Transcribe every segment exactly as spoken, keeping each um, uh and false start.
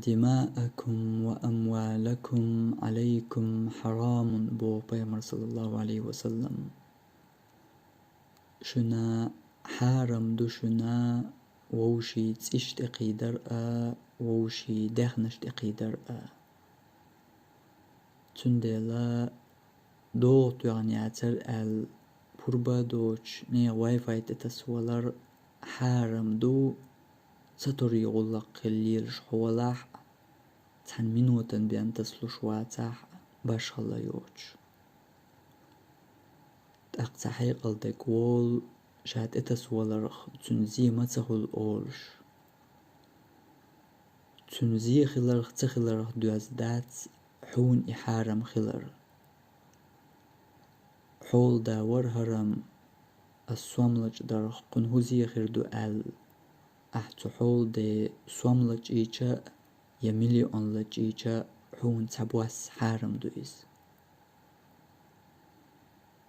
دماءكم وأموالكم عليكم حرام, боху Пайхамар, саллаллаху Ӏалайхи ва саллам. Шуна хьарам ду шуна вовшийн цӀийш тӀекхийдар а, вовшийн даьхнаш тӀекхийдар а. Цундела догӀа тоьхна яцара аьлла, пурба а доцуш, нехан Wi-Fi тӀе тасавалар хьарам ду, ца торий гӀуллакх хила лелаш хьо валахь а, цхьана минотан бен тасалуш вацахь а, башхалла йоцуш. ТӀаккха цхьа хьекъал дерг волу, ша тӀетасаваларх цуьнан зе ма ца хуьлу олуш. Цуьнан зе хиларх, ца хиларх доьзна дац хьуна и хьарам хилар. Хьолада вара хӀара-м, ас сом лачкъадарх кхунна хӀун зе хир ду аьлла, ахь цу хьоладе сом лачкъийча а, я миллион лачкъийча а, хьуна цхьа бос хьарам ду иза.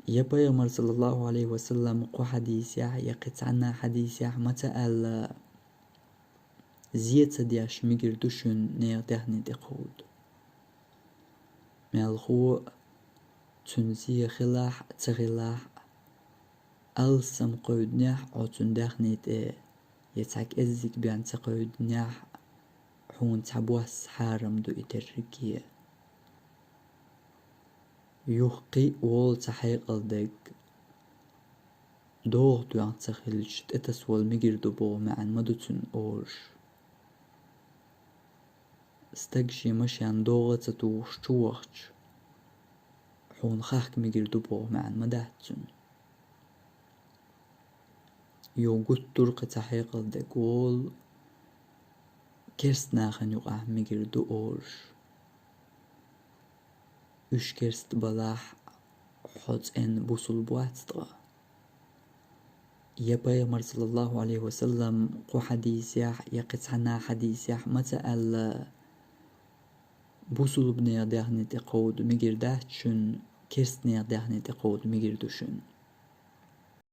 Я Пайхамар, саллаллаху Ӏалайхи ва саллам, кху хьадисехь, я кхин цхьанна хьадисехь ма ца аьлла: «Зе ца деш мегар ду шуна нехан даьхни тӀе кховда». Мелхо а, цуьнан зе хилахь а, ца хилахь а, алссам кхевдинехь а хьо цуьнан даьхни тӀе, я цхьа кӀеззиг бен ца кхевдинехь а, хьуна цхьа бос хьарам ду и терриге. Юха кхин а волу цхьа хьекъал дерг: догӀа тоьхна ца хилча, тӀетасавала мегар ду боху маьӀна ма ду цуьнан олуш. Стаг шен машен догӀа а ца тухуш чу вахча, хьуна хахка мегар ду боху маьӀна ма дац цуьнан. Юха гуттар а кхин цхьа хьекъал дерг волу: керста нахана юкъахь мегар ду олуш. Уьш керста балахь, хьо цӀена бусулба вац ткъа. Я Пайхамар, саллаллаху Ӏалайхи ва саллам, кху хьадисехь, я кхин цхьанна хьадисехь ма ца аьлла: «Бусулба нехан даьхни тӀе кховда мегар дац шуна, керста нехан даьхни тӀе кховда мегар ду шуна».